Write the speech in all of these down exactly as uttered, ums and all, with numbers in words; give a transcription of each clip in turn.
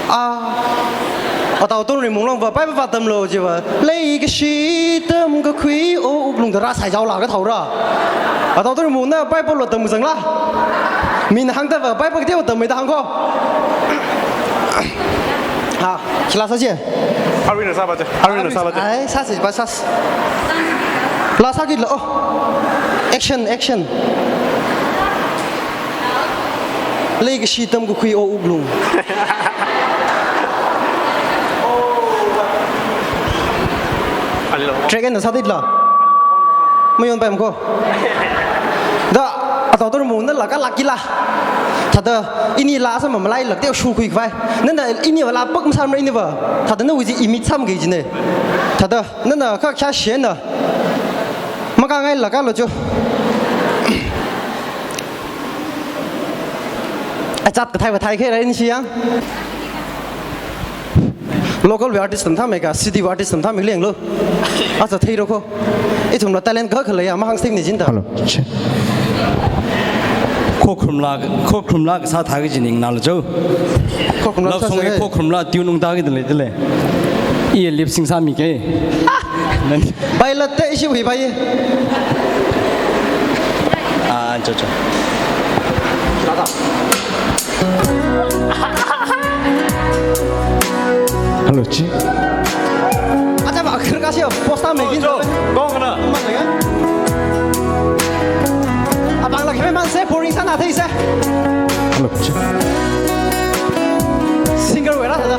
A, Atao Tonrimunglongva Bible vātamlu jiva, leikashi tamkakhui o wuklung da rāsai jaola kathāora. Atao Tonrimungna Bible lo tamkazangla. Mina hāngdava Bible kateowa tammeida hāngko. Ha, khila sāsi. Arui na sāva che. Arui na sāva che. Ai, sāsi, ba sāsi. La sāki la, oh. Action, action. Leikashi tamkakhui o wuklung. Hello. Track eina sātitla. Mayonpaimako. Da, Atao Tonrimungna la kalākila. Thāda, ini la sāma malailak teo shukhui khavai. Nana ini va la pak masāmara ini va. Thāda nawui chi image sāmaki jine. Thāda, nana kha kya shena. Makāngailak kalo cho. Achat kathai va thai khe ra in shiyang. Local wui artist tam thamei ka, city wui artist tam thamei lenglo. Asa theiro ko. Ithumla talent kakha leiya, mahāng sting ni jinda. Hello. Che. Khokhrumla, khokhrumla kasā thāki jining nalo jo. Khokhrumla love song sāsa e, khokhrumla tune ungtāki dalei dalei. I lip sync sāmike. Bai latte ishi hui bai. Ah, cho, cho. Hello, chi. Acha ba akhir kasi posta megin. Cho, cho. Gong na. Mang lagi. Abang lagi memang se boring sana thei se. Hello, chi. Singer wera thāda.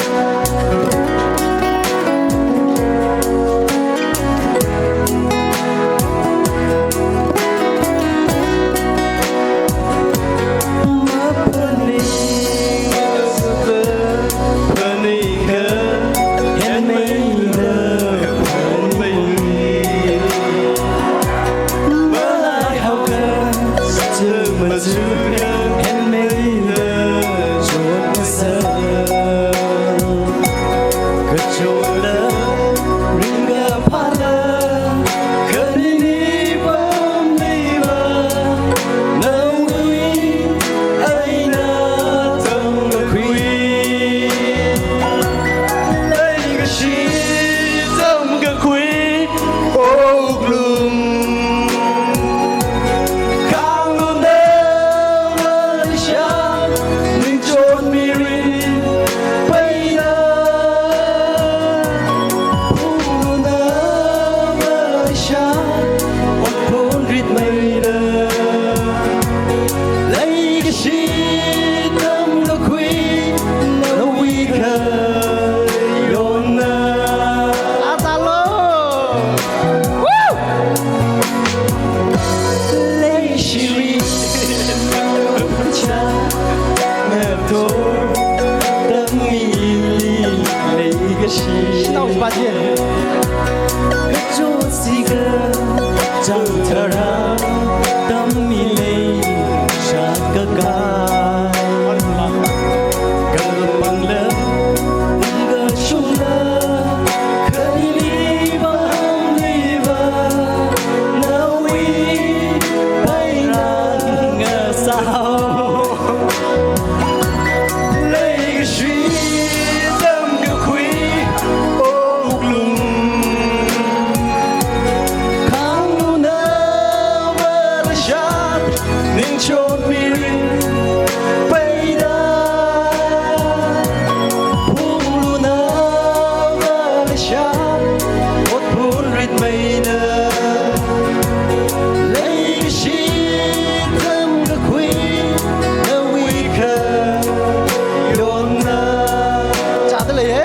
Chāda lei e?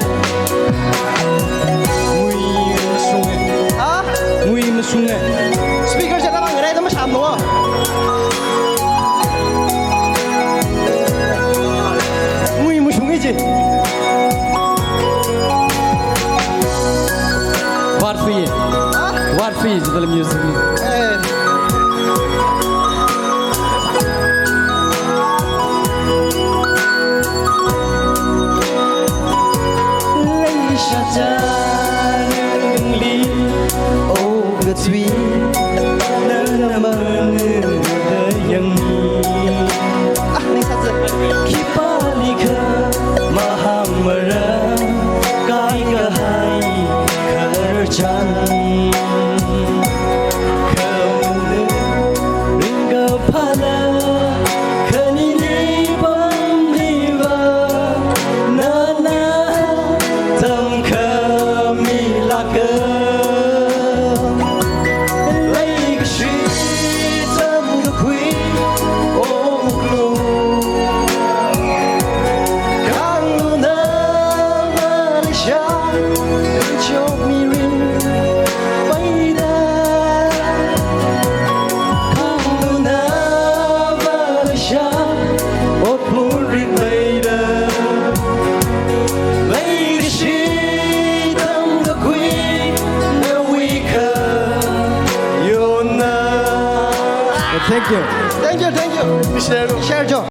Ngui mashunge. Ha? Ngui mashunge. Speaker chāda bang rai da masham lo. Ngui mashunge ji. What for you? Ha? What for you? The music.